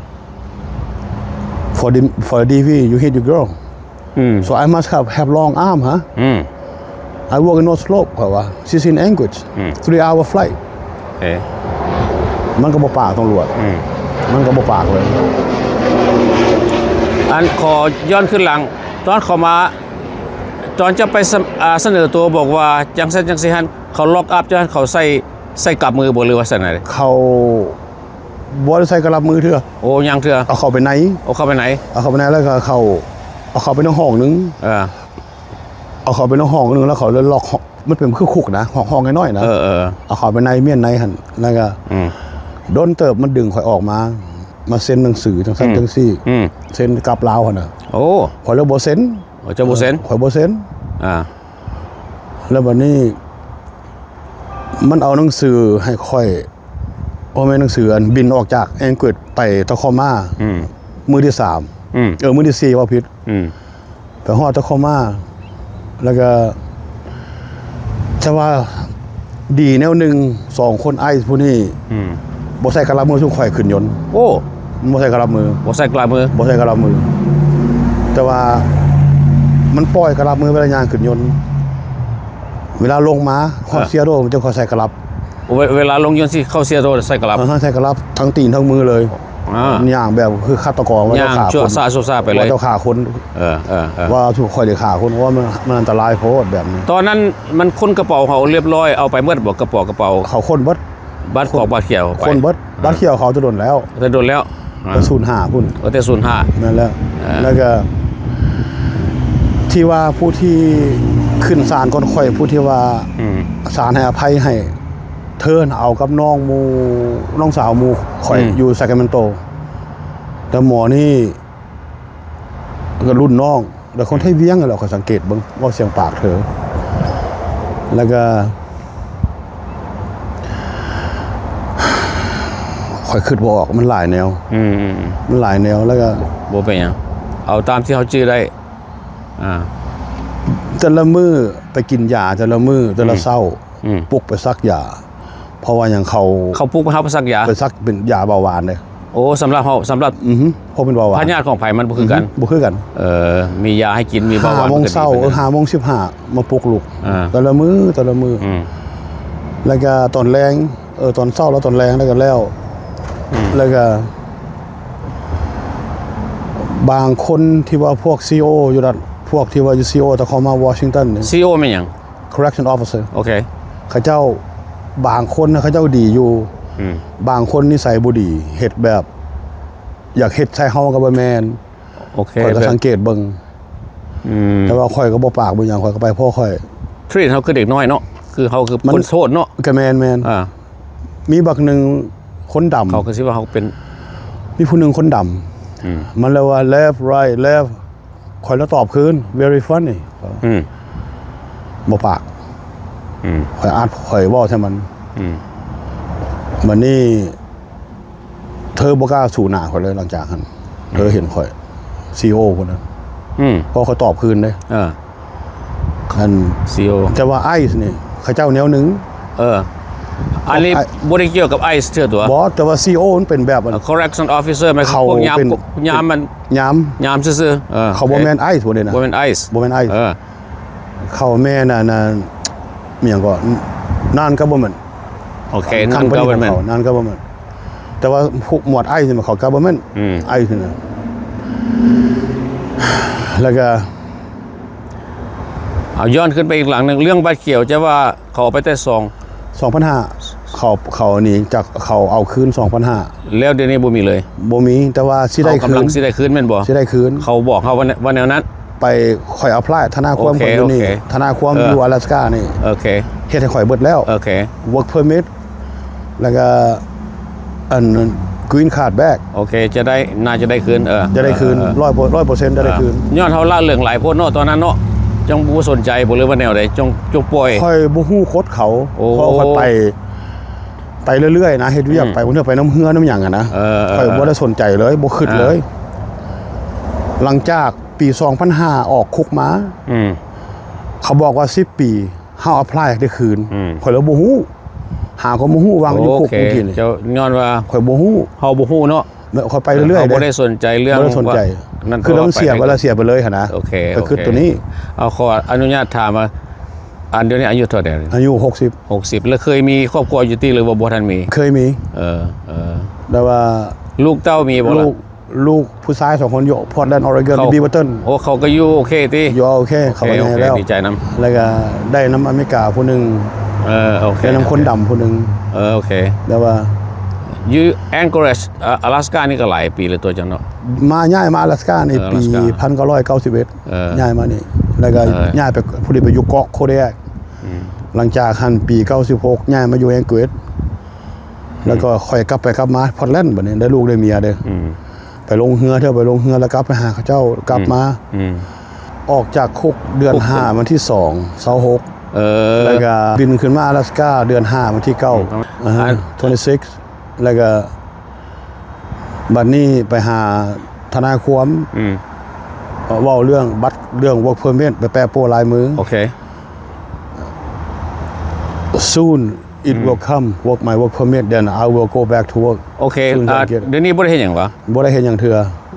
For the, for the D V you hit your girl. ອືມ So I must have, have long arm, huh? ອືມ I walk in no slope ເຂົາວ່າ She's in Anchorage. ອືມ Three hour flight. ເອີ ມັນກໍບໍ່ປາກຕຳຫຼວດ ອືມ ມັນກໍບໍ່ປາກເລີຍ ອັນ ຂໍຍ້ອນຄືນຫຼັງ ຕອນເຂົາມາ ຕອນເຈົ້າໄປສະ ອ່າ ສະເໜີໂຕບອກວ່າຈັ່ງຊັ້ນຈັ່ງຊີ້ຫັ້ນ ເຂົາ lock up ເຈົ້າຫັ້ນ ເຂົາໃສ່ ໃສ່ກັບມືບໍ່ ຫຼືວ່າຊັ້ນໃດ? ເຂົາບໍ່ໄດ້ໃສ່ກັບມືເທື່ອ ໂອ້ ຍັງເທື່ອ ເອົາເຂົ້າໄປໃນ ເອົາເຂົ້າໄປໃນ ເອົາເຂົ້າໄປໃນ ແລ້ວກໍເຂົ້າ ເອົາເຂົ້າໄປໃນຫ້ອງໜຶ່ງ ເອີ ເອົາເຂົ້າໄປໃນຫ້ອງໜຶ່ງ ແລ້ວເຂົາເລີຍລັອກຫ້ອງ ມັນເປັນຄືຄຸກນະ ຫ້ອງ ຫ້ອງນ້ອຍໆນະ ເອີ ເອີ ເອົາເຂົ້າໄປໃນມ້ຽນໃນຫັ້ນ ແລ້ວກໍ ອືມ ດົນເຕີບມັນດຶງຂ້ອຍອອກມາ ມາເຊັນໜັງສືຈັ່ງຊັ້ນ ອືມ ຈັ່ງຊີ້ ອືມ ເຊັນກັບລາວຫັ້ນນະ ໂອ້ ຂ້ອຍເລີຍບໍ່ເຊັນ ໂອ້ ເຈົ້າບໍ່ເຊັນ ຂ້ອຍບໍ່ເຊັນ ອ່າ ແລ້ວບັດນີ້ມັນເອົາໜັງສືໃຫ້ຂ້ອຍ ບໍ່ແມ່ນໜັງສື ອັນ ບິນອອກຈາກ Anchorage ໄປ Tacoma ອືມ ມື້ທີສາມ ອືມ ເອີ ມື້ທີສີ່ ເວົ້າຜິດ ອືມ ໄປຮອດ Tacoma ແລ້ວກໍ ແຕ່ວ່າດີແນວໜຶ່ງ ສອງຄົນ ICE ຜູ້ນີ້ ອືມ ບໍ່ໃສ່ກະລາມືຊຸມຂ້ອຍຂຶ້ນຍົນ ໂອ້ ມັນບໍ່ໃສ່ກະລາມື ບໍ່ໃສ່ກະລາມື ບໍ່ໃສ່ກະລາມື ແຕ່ວ່າມັນປ່ອຍກະລາມືເວລາຍ່າງຂຶ້ນຍົນ ເວລາລົງມາຮອດ ເອີ Seattle ມັນຈັ່ງຄ່ອຍໃສ່ກະລາ ເວ ເວລາລົງຍົນຊິເຂົ້າ Seattle ໃສ່ກະລາ ເອີ ໃສ່ກະລາທັງຕີນທັງມືເລີຍ ອ່າ ຍ່າງແບບຄືຄາດຕະກອນ ວ່າເຈົ້າຂ້າຄົນ ຊົ່ວຊ້າໄປເລີຍ ວ່າເຈົ້າຂ້າຄົນ ເອີ ເອີ ເອີ ວ່າຂ້ອຍໄດ້ຂ້າຄົນ ເພາະວ່າມັນ ມັນອັນຕະລາຍໂພດແບບນີ້ ຕອນນັ້ນມັນຄົ້ນກະເປົາເຮົາລຽບລ້ອຍ ເອົາໄປໝົດບໍ່ ກະເປົາ ກະເປົາ ເຂົາຄົ້ນເບິດ ບັດຂອງບັດຂຽວໄປ ຄົ້ນເບິດ ອ່າ ບັດຂຽວເຂົາແຕ່ດົນແລ້ວ ແຕ່ດົນແລ້ວ ອ່າ ແຕ່ສູນຫ້າພຸ້ນ ເອີ ແຕ່ສູນຫ້າ ແມ່ນແລ້ວ ອ່າ ແລ້ວກໍທີ່ວ່າຜູ້ທີ່ຂຶ້ນສານກ່ອນຂ້ອຍ ຜູ້ທີ່ວ່າ ອືມ ສານໃຫ້ອະໄພໃຫ້ ເທີນເອົາກັບນ້ອງໝູ່ ນ້ອງສາວໝູ່ຂ້ອຍ ອືມ ຢູ່ Sacramento ແຕ່ໝໍນີ້ ກໍລຸ້ນນ້ອງ ແລ້ວຄົນໄທວຽງຫັ້ນແຫຼະ ຂ້ອຍສັງເກດເບິ່ງ ເວົ້າສຽງປາກເທີ ແລ້ວກໍ ຂ້ອຍຄິດບໍ່ອອກ ມັນຫຼາຍແນວ ອືມໆໆ ມັນຫຼາຍແນວ ແລ້ວກໍ ບໍ່ເປັນຫຍັງ ເອົາຕາມທີ່ເຮົາຈື່ໄດ້ ອ່າ ແຕ່ລະມື້ໄປກິນຢາ ແຕ່ລະມື້ ແຕ່ລະເຊົ້າ ອືມ ປຸກໄປສັກຢາ ເພາະວ່າຫຍັງ ເຂົາ ເຂົາປຸກໃຫ້ເຮົາໄປສັກຢາ ໄປສັກເປັນຢາເບົາຫວານເດ້ ໂອ້ ສຳລັບເຮົາ ສຳລັບ ອືຮຶ ພວກເປັນເບົາຫວານ ພະຍາດຂອງໃຜມັນບໍ່ຄືກັນ ອືຮຶ ບໍ່ຄືກັນ ເອີ ມີຢາໃຫ້ກິນ ມີເບົາຫວານ ຫ້າໂມງເຊົ້າ ມັນກໍດີ ເອີ ຫ້າໂມງສິບຫ້າ ມາປຸກລຸກ ອ່າ ແຕ່ລະມື້ ແຕ່ລະມື້ ອືມ ແລ້ວກໍຕອນແລງ ເອີ ຕອນເຊົ້າ ແລ້ວຕອນແລງ ແລ້ວກໍແລ້ວ ອືມ ແລ້ວກໍບາງຄົນທີ່ວ່າພວກ CEO ຢູ່ນັ້ນ ພວກທີ່ວ່າຢູ່ CEO ແຕ່ເຂົາມາ Washington ນີ້ CEO ແມ່ນຫຍັງ? Correction officer ໂອເຄ ເຂົາເຈົ້າ ບາງຄົນນະ ເຂົາເຈົ້າດີຢູ່ ອືມ ບາງຄົນນິໄສບໍ່ດີ ເຮັດແບບ ຢາກເຮັດໃສ່ເຮົາກໍບໍ່ແມ່ນ ໂອເຄ ຂ້ອຍກໍ ແບບ ສັງເກດເບິ່ງ ອືມ ແຕ່ວ່າຂ້ອຍກໍບໍ່ປາກບໍ່ຫຍັງ ຂ້ອຍກໍໄປເພາະຂ້ອຍ treat ເຮົາຄືເດັກນ້ອຍເນາະ ຄືເຮົາຄື ມັນ ຄົນໂທດເນາະ ກໍແມ່ນໆ ອ່າ ມີບັກໜຶ່ງ ຄົນດຳ ເຂົາກໍຊິວ່າເຮົາເປັນ ມີຜູ້ໜຶ່ງຄົນດຳ ອືມ ມັນເລີຍວ່າ left right left ຂ້ອຍລະຕອບຄືນ very funny ອືມ ບໍ່ປາກ ອືມ ຂ້ອຍອັດ ຂ້ອຍເວົ້າໃສ່ມັນ ອືມ ບາດນີ້ ເທີບໍ່ກ້າສູ້ໜ້າຂ້ອຍເລີຍ ຫຼັງຈາກຫັ້ນ ເທີເຫັນຂ້ອຍ ຊີອີໂອ ພຸ້ນນະ ອືມ ເພາະຂ້ອຍຕອບຄືນເດ້ ເອີ ອັນ ຊີອີໂອ ແຕ່ວ່າໄອສ໌ນີ້ ເຂົາເຈົ້າແນວໜຶ່ງ ເອີ ອັນນີ້ ໄອ ບໍ່ໄດ້ກ່ຽວກັບໄອສ໌ເທື່ອຕົວະ ບໍ່ ແຕ່ວ່າຊີອີໂອມັນເປັນແບບ ເອີ correction officer ແມ່ນ ເຂົາພວກຍາມ ເປັນ ຍາມມັນ ຍາມ ຍາມຊື່ໆ ເອີ ເຂົາບໍ່ແມ່ນໄອສ໌ ບໍ່ໄດ້ນະ ບໍ່ແມ່ນໄອສ໌ ບໍ່ແມ່ນໄອສ໌ ເອີ ເຂົາແມ່ນອັນ ອັນ ອີ່ຫຍັງກໍ non government ໂອເຄ non government non government ແຕ່ວ່າພວກໝວດໄອສ໌ນີ້ມັນເຂົ້າ government ອືມ ໄອສ໌ນີ້ນະ ແລ້ວກໍ ເອົາ ຍ້ອນຂຶ້ນໄປອີກຫຼັງໜຶ່ງ ເລື່ອງບັດຂຽວ ຈະວ່າເຂົາເອົາໄປແຕ່ສອງ ສອງພັນຫ້າ ເຂົາ ເຂົາໜີຈາກ ເຂົາເອົາຄືນສອງພັນຫ້າ ແລ້ວດຽວນີ້ບໍ່ມີເລີຍ ບໍ່ມີ ແຕ່ວ່າຊິໄດ້ຄືນ ເຂົາກຳລັງຊິໄດ້ຄືນແມ່ນບໍ່ ຊິໄດ້ຄືນ ເຂົາບອກເຮົາວ່າ ວ່າແນວນັ້ນ ໄປ ຂ້ອຍ apply ທະນາຄວາມ ໂອເຄ ຂ້ອຍຢູ່ນີ້ ໂອເຄ ທະນາຄວາມ ເອີ ຢູ່ອາລາສການີ້ ໂອເຄ ເຮັດໃຫ້ຂ້ອຍເບິດແລ້ວ ໂອເຄ work permit ແລ້ວກໍ ອັນ green card back ໂອເຄ ຈະໄດ້ ໜ້າຈະໄດ້ຄືນ ເອີ ຈະໄດ້ຄືນ ເອີ ຮ້ອຍ ຮ້ອຍເປີເຊັນ ຈະໄດ້ຄືນ ຍ້ອນເຮົາລະເລີງຫຼາຍໂພດເນາະ ຕອນນັ້ນເນາະ ຈັ່ງບໍ່ສົນໃຈບໍ່ ຫຼືວ່າແນວໃດ ຈົ່ງ ຈົ່ງປ່ອຍ ຂ້ອຍບໍ່ຮູ້ກົດເຂົາ ໂອ້ ເພາະຂ້ອຍໄປ ໄປເລື້ອຍໆນະ ເຮັດວຽກ ອືມ ໄປ ບາງເທື່ອໄປນຳເຮືອນຳຫຍັງຫັ້ນນະ ເອີ ເອີ ຂ້ອຍບໍ່ໄດ້ສົນໃຈເລີຍ ບໍ່ຄິດເລີຍ ເອີ ຫຼັງຈາກປີສອງພັນຫ້າອອກຄຸກມາ ອືມ ເຂົາບອກວ່າສິບປີ ເຮົາ apply ໄດ້ຄືນ ອືມ ຂ້ອຍເລີຍບໍ່ຮູ້ ຫາກໍບໍ່ຮູ້ ວ່າຢູ່ຄຸກ ໂອເຄ ເມື່ອກີ້ນີ້ ເຈົ້າ ຍ້ອນວ່າ ຂ້ອຍບໍ່ຮູ້ ເຮົາບໍ່ຮູ້ເນາະ ແມ່ນ ຂ້ອຍໄປເລື້ອຍໆ ເຮົາບໍ່ໄດ້ສົນໃຈເລື່ອງ ບໍ່ໄດ້ສົນໃຈ ວ່ານັ້ນ ຄືມັນເສຍໄປແລ້ວ ເສຍໄປເລີຍຫັ້ນນະ ໂອເຄ ໂອເຄ ຂ້ອຍຄິດຕົວນີ້ ເອົາ ຂໍອະນຸຍາດຖາມວ່າ ອັນ ດຽວນີ້ອາຍຸເທົ່າໃດ? ອາຍຸຫົກສິບ ຫົກສິບ ແລ້ວເຄີຍມີຄອບຄົວຢູ່ຕິ ຫຼືວ່າບໍ່ທັນມີ? ເຄີຍມີ ເອີ ເອີ ແຕ່ວ່າລູກເຕົ້າມີບໍ່ລະ? ລູກ ລູກຜູ້ຊາຍສອງຄົນຢູ່ Portland Oregon ເຂົາ Beaverton ໂອ້ ເຂົາກໍຢູ່ໂອເຄຕິ? ຢູ່ໂອເຄ ໂອເຄ ເຂົາກໍໃຫຍ່ແລ້ວ ໂອເຄ ດີໃຈນຳ ແລ້ວກໍໄດ້ນຳອາເມລິກາຜູ້ໜຶ່ງ ເອີ ໂອເຄ ໄດ້ນຳຄົນດຳຜູ້ໜຶ່ງ ເອີ ໂອເຄ ແຕ່ວ່າຢູ່ Anchorage ອາ ອາລາສການີ້ກໍຫຼາຍປີແລ້ວຕົວະ ເຈົ້າເນາະ? ມາ ຍ້າຍມາອາລາສການີ້ ເອີ ປີ ອາລາສກາ ພັນເກົ້າຮ້ອຍເກົ້າສິບເອັດ ເອີ ຍ້າຍມານີ້ ແລ້ວກໍ ເອີ ຍ້າຍໄປ ພໍດີໄປຢູ່ເກາະ Kodiak ອືມ ຫຼັງຈາກຫັ້ນປີເກົ້າສິບຫົກ ຍ້າຍມາຢູ່ Anchorage ແລ້ວກໍ ອືມ ຄ່ອຍກັບໄປກັບມາ Portland ບັດນີ້ ໄດ້ລູກໄດ້ເມຍເດ້ ອືມ ໄປລົງເຮືອ ເທື່ອໄປລົງເຮືອ ແລ້ວກັບໄປຫາເຂົາເຈົ້າ ກັບມາ ອືມ ອືມ ອອກຈາກຄຸກເດືອນຫ້າ ວັນທີສອງ ຊາວຫົກ ເອີ ແລ້ວກໍບິນຂຶ້ນມາອາລາສກາເດືອນຫ້າ ວັນທີເກົ້າ ອືມ ອ່າຮະ twenty-six ແລ້ວກໍບັດນີ້ໄປຫາທະນາຍຄວາມ ອືມ ເວົ້າເລື່ອງບັດ ເລື່ອງ work permit ໄປແປະໂປ້ລາຍມື ໂອເຄ Soon it ອືມ will come work my work permit then I will go back to work ໂອເຄ Soon ອາ ດຽວນີ້ບໍ່ໄດ້ເຮັດຫຍັງຫວາ? ບໍ່ໄດ້ເຮັດຫຍັງເທື່ອ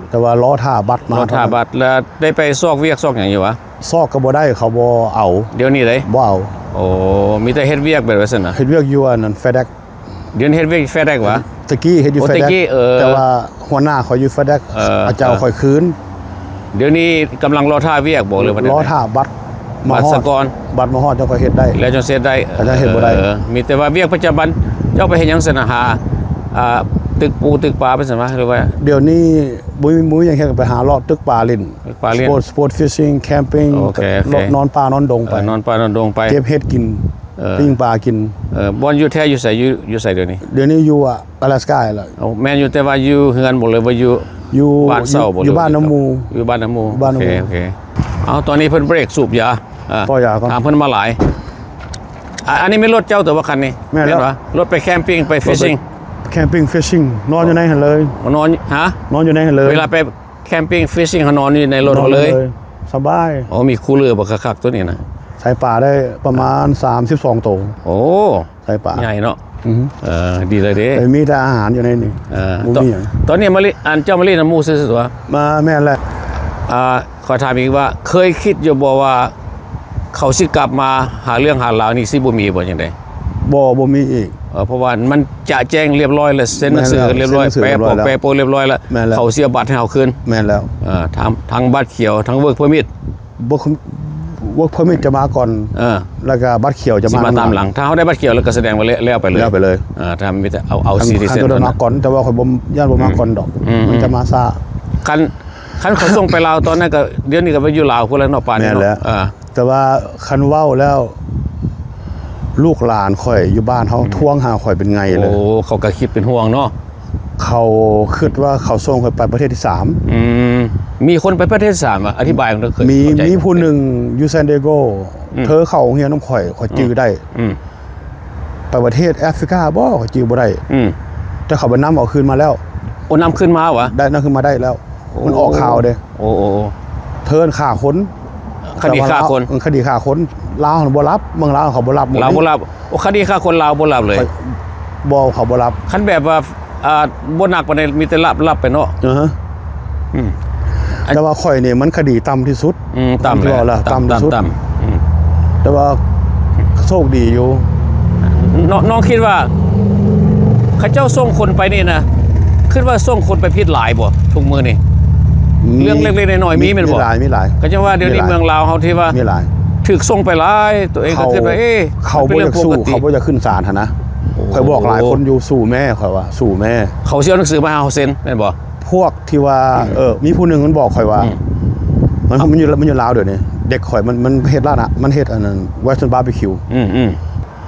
ແຕ່ວ່າລໍຖ້າບັດມາ ລໍຖ້າບັດ ແລ້ວໄດ້ໄປຊອກວຽກຊອກຫຍັງຢູ່ຫວາ? ຊອກກໍບໍ່ໄດ້ ເຂົາບໍ່ເອົາ ດຽວນີ້ເດ້? ບໍ່ເອົາ ໂອ້ ມີແຕ່ເຮັດວຽກແບບວ່າຊັ້ນນະ? ເຮັດວຽກຢູ່ອັນນັ້ນ FedEx ດຽວນີ້ເຮັດວຽກ FedEx ຫວາ? ຕະກີ້ເຮັດຢູ່ ໂອ້ FedEx ຕະກີ້ ເອີ ແຕ່ວ່າຫົວໜ້າຂ້ອຍຢູ່ FedEx ເອີ ເຂົາເຈົ້າ ເອີ ຂ້ອຍຄືນ ດຽວນີ້ກຳລັງລໍຖ້າວຽກບໍ່ ຫຼືວ່າແນວໃດ? ລໍຖ້າບັດມາຮອດ ບັດສະກອນ ບັດມາຮອດຈັ່ງຄ່ອຍເຮັດໄດ້ ແລ້ວຈັ່ງເຮັດໄດ້ ເຂົາເຈົ້າເຮັດບໍ່ໄດ້ ເອີ ມີແຕ່ວ່າວຽກປະຈຳວັນ ເຈົ້າໄປເຮັດຫຍັງຊັ້ນນະ? ຫາ ອ່າ ຕຶກປູຕຶກປາໄປຊັ້ນຫວາ ຫຼືວ່າ? ດຽວນີ້ບໍ່ມີ ບໍ່ມີຫຍັງເຮັດ ໄປຫາເລາະຕຶກປາຫຼິ້ນ ຕຶກປາຫຼິ້ນ sport sport fishing camping ໂອເຄ ໂອເຄ ເລາະນອນປ່ານອນດົງໄປ ເອີ ນອນປ່ານອນດົງໄປ ເກັບເຫັດກິນ ເອີ ປີ້ງປາກິນ ເອີ ບ່ອນຢູ່ແທ້ຢູ່ໃສ? ຢູ່ ຢູ່ໃສດຽວນີ້? ດຽວນີ້ຢູ່ອາລາສກາແລ້ວ ໂອ້ ແມ່ນຢູ່ ແຕ່ວ່າຢູ່ເຮືອນບໍ່ ຫຼືວ່າຢູ່ ຢູ່ບ້ານເຊົ່າບໍ່ ຢູ່ ຫຼືວ່າຢູ່ ຢູ່ບ້ານນຳໝູ່ ຢູ່ບ້ານນຳໝູ່ ຢູ່ບ້ານນຳໝູ່ ໂອເຄ ໂອເຄ ເອົາ ຕອນນີ້ເພິ່ນເບຣກສູບຢາ ອ່າ ປ່ອຍຢາກ່ອນ ຖາມເພິ່ນມາຫຼາຍ ອ່າ ອັນນີ້ແມ່ນລົດເຈົ້າຕົວະ ຄັນນີ້? ແມ່ນແລ້ວ ແມ່ນຫວາ? ລົດໄປ camping ໄປ fishing ໄປ camping fishing ນອນຢູ່ໃນຫັ້ນເລີຍ ນອນ ຮະ? ນອນຢູ່ໃນຫັ້ນເລີຍ ເວລາໄປ camping fishing ເຮົານອນຢູ່ໃນລົດເຮົາເລີຍ ນອນຢູ່ເລີຍ ສະບາຍ ໂອ້ ມີຄູເລີບັກຄັກໆ ຕົວນີ້ນະ ໃສ່ປາໄດ້ປະມານສາມສິບສອງໂຕ ໂອ້ ໃສ່ປາ ໃຫຍ່ເນາະ ອືຮຶ ເອີ ດີເລີຍເດ້ ແຕ່ມີແຕ່ອາຫານຢູ່ໃນນີ້ ເອີ ບໍ່ມີຫຍັງ ຕອນນີ້ມາຫຼິ້ນ ອັນ ເຈົ້າມາຫຼິ້ນນຳໝູ່ຊື່ໆຕົວະ? ມາ ແມ່ນແຫຼະ ອ່າ ຂໍຖາມອີກວ່າ ເຄີຍຄິດຢູ່ບໍ່ວ່າ ເຂົາຊິກັບມາຫາເລື່ອງຫາລາວນີ້ ຊິບໍ່ມີບໍ່ ຈັ່ງໃດ? ບໍ່ ບໍ່ມີອີກ ເອີ ເພາະວ່າມັນຈະແຈ້ງລຽບຮ້ອຍແລ້ວ ເຊັນໜັງສືກັນລຽບຮ້ອຍ ແປໂປ້ ແປໂປ້ລຽບຮ້ອຍແລ້ວ ເຂົາຊິເອົາບັດໃຫ້ເຮົາຄືນ ແມ່ນແລ້ວ ເອີ ທັງ ທັງບັດຂຽວ ທັງ work permit ບໍ່ work permit ຈະມາກ່ອນ ເອີ ແລ້ວກໍບັດຂຽວຈະມາ ຊິມາຕາມຫຼັງ ຕາມຫຼັງ ຖ້າເຮົາໄດ້ບັດຂຽວແລ້ວກໍສະແດງວ່າແລ້ວ ແລ້ວໄປເລີຍ ແລ້ວໄປເລີຍ ເອີ ຖ້າມີແຕ່ເອົາ ເອົາ citizen ມາກ່ອນ ແຕ່ວ່າຂ້ອຍບໍ່ ຢ້ານບໍ່ມາກ່ອນດອກ ອືມ ມັນຈະມາຊ້າ ຄັນ ຄັນເຂົາສົ່ງໄປລາວຕອນນັ້ນກໍ ດຽວນີ້ກໍໄປຢູ່ລາວພຸ້ນແລ້ວເນາະ ປ່ານນີ້ເນາະ ແມ່ນແລ້ວ ເອີ ແຕ່ວ່າຄັນເວົ້າແລ້ວ ລູກຫຼານຂ້ອຍຢູ່ບ້ານເຮົາ ອືມ ທວງຫາຂ້ອຍເປັນໄງເລີຍ ໂອ້ ເຂົາກໍຄິດເປັນຫ່ວງເນາະ ເຂົາຄິດວ່າເຂົາສົ່ງຂ້ອຍໄປປະເທດທີສາມ. ອືມ ມີຄົນໄປປະເທດທີສາມ ອະທິບາຍເບິ່ງເດີ. ມີ ເຂົ້າໃຈ ມີຜູ້ໜຶ່ງຢູ່ San Diego ອືມ ເທີເຂົ້າໂຮງຮຽນນຳຂ້ອຍ ຂ້ອຍຈື່ໄດ້. ອືມ ໄປປະເທດແອຟຣິກາບໍ ຂ້ອຍຈື່ບໍ່ໄດ້. ອືມ ແຕ່ເຂົາໄປນຳເອົາຄືນມາແລ້ວ. ໂອ້ ນຳຄືນມາຫວາ? ໄດ້ ນຳຄືນມາໄດ້ແລ້ວ. ໂອ້ ມັນອອກຂ່າວເດ້. ໂອ້ ໂອ້ ເທີຂ້າຄົນ. ຄະດີຂ້າຄົນ. ເອີ ຄະດີຂ້າຄົນ ລາວຫັ້ນບໍ່ຮັບ. ເມືອງລາວເຂົາບໍ່ຮັບ. ລາວບໍ່ຮັບ. ໂອ້ ຄະດີຂ້າຄົນລາວບໍ່ຮັບເລີຍ. ບໍ່ ເຂົາບໍ່ຮັບ. ຄັນແບບວ່າ ອ່າ ບໍ່ໜັກປານໃດ ມີແຕ່ລັບ ລັບໄປເນາະ. ເອີ ອືມ ແຕ່ວ່າຂ້ອຍນີ້ມັນຄະດີຕ່ຳທີ່ສຸດ. ອືມ ຕ່ຳ ທີ່ເວົ້າລະ ຕ່ຳ ຕ່ຳທີ່ສຸດ ຕ່ຳ. ອືມ ແຕ່ວ່າໂຊກດີຢູ່. ນ້ອງ ນ້ອງຄິດວ່າເຂົາເຈົ້າສົ່ງຄົນໄປນີ້ນະ ຄິດວ່າສົ່ງຄົນໄປຜິດຫຼາຍບໍ່ທຸກມື້ນີ້? ມີ ເລື່ອງເລັກໆນ້ອຍໆ ມີ ມີແມ່ນບໍ່? ມີຫຼາຍ ມີຫຼາຍ. ກໍຈັ່ງວ່າດຽວນີ້ເມືອງລາວເຮົາທີ່ວ່າ ມີຫຼາຍ ຖືກສົ່ງໄປຫຼາຍ ຕົວເອງກໍຄິດວ່າ ເອີ ເຂົາບໍ່ຢາກສູ້ ເຂົາບໍ່ຢາກຂຶ້ນສານຫັ້ນນະ. ໂອ້ ຂ້ອຍບອກຫຼາຍຄົນຢູ່ ສູ້ແມ້ ຂ້ອຍວ່າ ສູ້ແມ້. ເຂົາຊິເອົາໜັງສືມາໃຫ້ເຮົາເຊັນແມ່ນບໍ່? ພວກທີ່ວ່າ ອືມ ເອີ ມີຜູ້ໜຶ່ງມັນບອກຂ້ອຍວ່າ ອືມ ມັນ ມັນຢູ່ ມັນຢູ່ລາວດຽວນີ້ ເດັກຂ້ອຍ ມັນ ມັນເຮັດຮ້ານອາ ມັນເຮັດອັນນັ້ນ Western Barbecue. ອືມ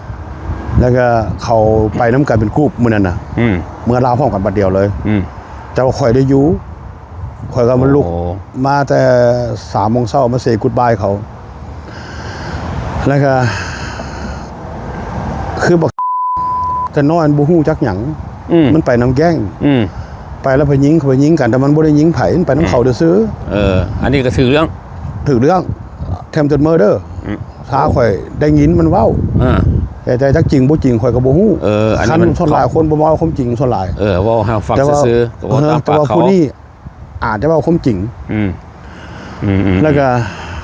ໆ ແລ້ວກໍເຂົາໄປນຳກັນເປັນກຸ່ມມື້ນັ້ນນະ. ອືມ ເມືອລາວພ້ອມກັນບັດດຽວເລີຍ. ອືມ ແຕ່ວ່າຂ້ອຍໄດ້ຢູ່ ຂ້ອຍກໍມາລຸກ ໂອ້ ມາແຕ່ສາມໂມງເຊົ້າ ມາເຊກຸດບາຍເຂົາ. ແລ້ວກໍຄືບັກ ແຕ່ນ້ອຍມັນບໍ່ຮູ້ຈັກຫຍັງ. ອືມ ມັນໄປນຳແກ້ງ. ອືມ ໄປແລ້ວໄປຍິງ ໄປຍິງກັນ ແຕ່ມັນບໍ່ໄດ້ຍິງໃຜ ມັນໄປນຳເຂົາ ອືມ ຊື່ໆ. ເອີ ອັນນີ້ກໍຖືກເລື່ອງ ຖືກເລື່ອງ attempted murder. ອືມ ຖ້າຂ້ອຍໄດ້ຍິນມັນເວົ້າ. ອ່າ ແຕ່ ແຕ່ຈັກຈິງບໍ່ຈິງຂ້ອຍກໍບໍ່ຮູ້. ເອີ ອັນນີ້ມັນ ສ່ວນຫຼາຍຄົນບໍ່ເວົ້າຄວາມຈິງສ່ວນຫຼາຍ. ເອີ ເວົ້າໃຫ້ຟັງຊື່ໆ ກໍເວົ້າຕາມປາກເຂົາ. ແຕ່ວ່າຜູ້ນີ້ ອາດຈະເວົ້າຄວາມຈິງ. ອືມ ອືມໆໆ ແລ້ວກໍ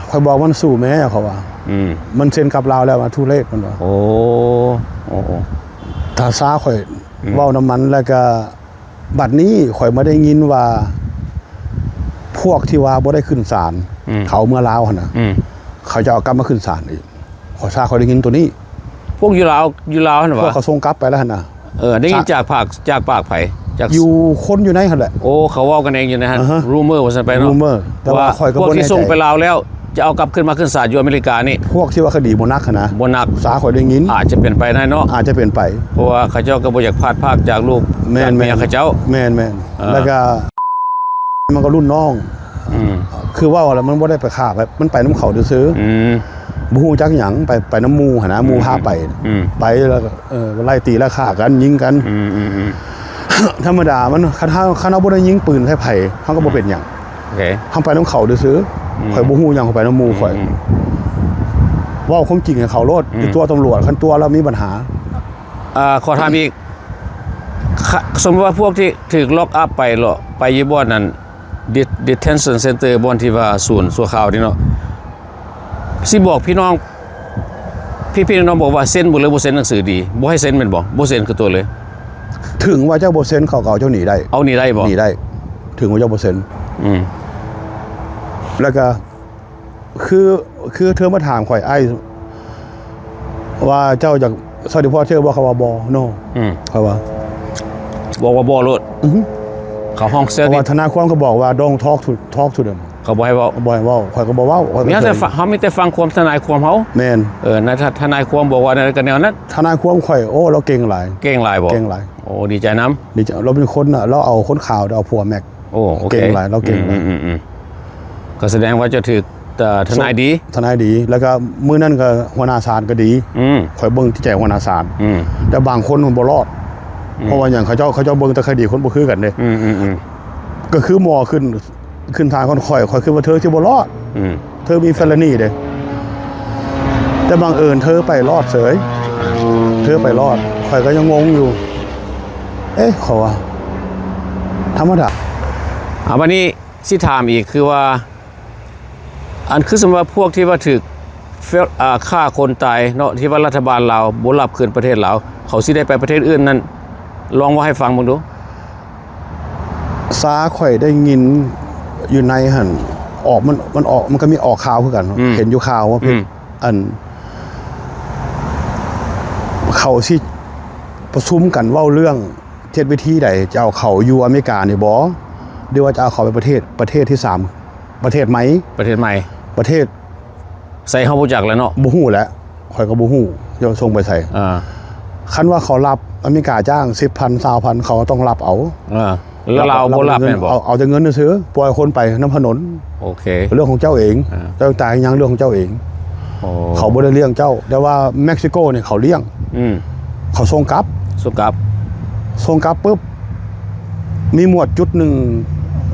ຂ້ອຍບອກມັນ ສູ້ແມ້ ເຂົາວ່າ. ອືມ ມັນເຊັນກັບລາວແລ້ວ ມັນ too late ມັນວ່າ. ໂອ້ ໂອ້ ໂອ້ ຖ້າຊ້າຂ້ອຍ ອືມ ເວົ້ານຳມັນ. ແລ້ວກໍບັດນີ້ຂ້ອຍມາໄດ້ຍິນວ່າ ພວກທີ່ວ່າບໍ່ໄດ້ຂຶ້ນສານ ອືມ ເຂົາເມືອລາວຫັ້ນນະ ອືມ ເຂົາຈະເອົາກັບມາຂຶ້ນສານອີກ. ຂ້ອຍ ຊ້າຂ້ອຍໄດ້ຍິນໂຕນີ້. ພວກຢູ່ລາວ ຢູ່ລາວຫັ້ນຫວາ? ພວກເຂົາສົ່ງກັບໄປແລ້ວຫັ້ນນະ. ເອີ ໄດ້ຍິນຈາກປາກ ຈາກປາກໃຜ? ຈາກ ຢູ່ຄົນຢູ່ໃນຫັ້ນແຫຼະ. ໂອ້ ເຂົາເວົ້າກັນເອງຢູ່ໃນຫັ້ນ. ອ່າຮະ rumor ວ່າຊັ້ນໄປເນາະ. rumor ແຕ່ວ່າຂ້ອຍກໍບໍ່ແນ່ໃຈ ພວກທີ່ສົ່ງໄປລາວແລ້ວ ຈະເອົາກັບຂຶ້ນມາຂຶ້ນສານຢູ່ອາເມລິການີ້ ພວກທີ່ວ່າຄະດີບໍ່ໜັກຫັ້ນນະ. ບໍ່ໜັກ. ຊ້າຂ້ອຍໄດ້ຍິນ ອາດຈະເປັນໄປໄດ້ເນາະ. ອາດຈະເປັນໄປ ເພາະວ່າເຂົາເຈົ້າກໍບໍ່ຢາກພາດພາກຈາກລູກ ແມ່ນໆ ຈາກເມຍເຂົາເຈົ້າ. ແມ່ນໆ ເອີ ແລ້ວກໍ ມັນກໍລຸ້ນນ້ອງ. ອືມ ຄືເວົ້າແລ້ວມັນບໍ່ໄດ້ໄປຂ້າໃຜ ມັນໄປນຳເຂົາຊື່ໆ. ອືມ ບໍ່ຮູ້ຈັກຫຍັງ ໄປ ໄປນຳໝູ່ຫັ້ນນະ. ໝູ່ພາໄປ. ອືມ ໄປແລ້ວກໍ ເອີ ໄລ່ຕີໄລ່ຂ້າກັນ ຍິງກັນ. ອືມໆໆ ທຳມະດາມັນ ຄັນເຮົາ ຄັນເຮົາບໍ່ໄດ້ຍິງປືນໃສ່ໃຜ ເຮົາກໍບໍ່ເປັນຫຍັງ. ໂອເຄ ເຮົາໄປນຳເຂົາຊື່ໆ. ອືມ ຂ້ອຍບໍ່ຮູ້ຫຍັງ ຂ້ອຍໄປນຳໝູ່ຂ້ອຍ. ອືມ ເວົ້າຄວາມຈິງໃຫ້ເຂົາໂລດ. ອືມ ໄປຕົວະຕຳຫຼວດ ຄັນຕົວະແລ້ວມີບັນຫາ. ອ່າ ຂໍຖາມອີກ ຄະ ສົມມຸດວ່າພວກທີ່ຖືກ lock up ໄປເນາະ ໄປຢູ່ບ່ອນນັ້ນ de- detention center ບ່ອນທີ່ວ່າສູນຊົ່ວຄາວນີ້ເນາະ ຊິບອກພີ່ນ້ອງ ພີ່ໆນ້ອງໆ ບອກວ່າເຊັນບໍ່ ຫຼືບໍ່ເຊັນໜັງສືດີ ບໍ່ໃຫ້ເຊັນແມ່ນບໍ່? ບໍ່ເຊັນຄືຕົວະເລີຍ. ເຖິງວ່າເຈົ້າບໍ່ເຊັນ ເຂົາກໍເອົາເຈົ້າໜີໄດ້. ເອົາໜີໄດ້ບໍ່? ໜີໄດ້ ເຖິງວ່າເຈົ້າບໍ່ເຊັນ. ອືມ ແລ້ວກໍ ຄື ຄືເທີມາຖາມຂ້ອຍ ອ້າຍ ວ່າເຈົ້າຢາກ deport ເທີບໍ່? ເຂົາວ່າບໍ່ no. ອືມ ເຂົາວ່າ ບອກວ່າບໍ່ໂລດ. ອືຮຶ ເຂົາຮ້ອງເຊີ ເພາະວ່າທະນາຍຄວາມກໍບອກວ່າ don't talk to talk to them. ເຂົາບໍ່ໃຫ້ເວົ້າ ບໍ່ໃຫ້ເວົ້າ. ຂ້ອຍກໍບໍ່ເວົ້າ ຂ້ອຍກໍມີແຕ່ ເຮົາມີແຕ່ຟັງຄວາມທະນາຍຄວາມເຮົາ. ແມ່ນ ເອີ ນາຍທະ- ທະນາຍຄວາມບອກວ່າແນວໃດກໍແນວນັ້ນ. ທະນາຍຄວາມຂ້ອຍ ໂອ້ ລາວເກັ່ງຫຼາຍ. ເກັ່ງຫຼາຍບໍ່? ເກັ່ງຫຼາຍ. ໂອ້ ດີໃຈນຳ. ດີໃຈ ລາວເປັນຄົນນະ ລາວເອົາຄົນຂາວ ເອົາຜົວແມັກ. ໂອ້ ໂອເຄ ເກັ່ງຫຼາຍ ລາວເກັ່ງຫຼາຍ. ອືມໆໆ ກໍສະແດງວ່າເຈົ້າຖືກ ເອີ ທະນາຍດີ ທະນາຍດີ. ແລ້ວກໍມື້ນັ້ນກໍຫົວໜ້າສານກໍດີ. ອືມ ຂ້ອຍເບິ່ງທີ່ໃຈຫົວໜ້າສານ. ອືມ ແຕ່ບາງຄົນມັນບໍ່ລອດ. ອືມ ເພາະວ່າຫຍັງ? ເຂົາເຈົ້າ ເຂົາເຈົ້າເບິ່ງແຕ່ຄະດີຄົນບໍ່ຄືກັນເດ້. ອືມໆໆ ກໍຄືໝໍຂຶ້ນ ຂຶ້ນສານກ່ອນຂ້ອຍ ຂ້ອຍຄິດວ່າເທີຊິບໍ່ລອດ. ອືມ ເທີມີ felony ເດ້ ແຕ່ບັງເອີນເທີໄປລອດເສີຍ. ເທີໄປລອດ ຂ້ອຍກໍຍັງງົງຢູ່. ເອະ ເຂົາວ່າທຳມະດາ. ອ່າ ບັດນີ້ຊິຖາມອີກ ຄືວ່າ ອັນ ຄືສົມມຸດວ່າພວກທີ່ວ່າຖືກ ເຟ- ອ່າ ຂ້າຄົນຕາຍເນາະ ທີ່ວ່າລັດຖະບານລາວບໍ່ຮັບຄືນປະເທດລາວ ເຂົາຊິໄດ້ໄປປະເທດອື່ນນັ້ນ ລອງເວົ້າໃຫ້ຟັງເບິ່ງດູ. ຊາ ຂ້ອຍໄດ້ຍິນຢູ່ໃນຫັ້ນ ອອກ ມັນ ມັນອອກ ມັນກໍມີອອກຂ່າວຄືກັນ. ອືມ ເຫັນຢູ່ຂ່າວວ່າ ອືມ ອັນ ເຂົາຊິປະຊຸມກັນເວົ້າເລື່ອງເຈັດວິທີໃດ ຈະເອົາເຂົາຢູ່ອາເມລິການີ້ບໍ ຫຼືວ່າຈະເອົາເຂົາໄປປະເທດ ປະເທດທີສາມ ປະເທດໃໝ່ ປະເທດໃໝ່ ປະເທດ ໃສເຮົາບໍ່ຈັກແຫຼະເນາະ. ບໍ່ຮູ້ແຫຼະ ຂ້ອຍກໍບໍ່ຮູ້ຈະສົ່ງໄປໃສ. ອ່າ ຄັນວ່າເຂົາຮັບ ອາເມລິກາຈ້າງສິບພັນ ຊາວພັນ ເຂົາກໍຕ້ອງຮັບເອົາ. ເອີ ແລ້ວລາວບໍ່ຮັບແມ່ນບໍ່? ເອົາ ເອົາແຕ່ເງິນຊື່ໆ ປ່ອຍຄົນໄປນຳຖະໜົນ. ໂອເຄ ເລື່ອງຂອງເຈົ້າເອງ. ອ່າ ເຈົ້າຈ່າຍຫຍັງ ເລື່ອງຂອງເຈົ້າເອງ. ໂອ້ ເຂົາບໍ່ໄດ້ລ້ຽງເຈົ້າ. ແຕ່ວ່າເມັກຊິໂກນີ້ເຂົາລ້ຽງ. ອືມ ເຂົາສົ່ງກັບ. ສົ່ງກັບ ສົ່ງກັບປຶບ ມີໝວດຈຸດໜຶ່ງ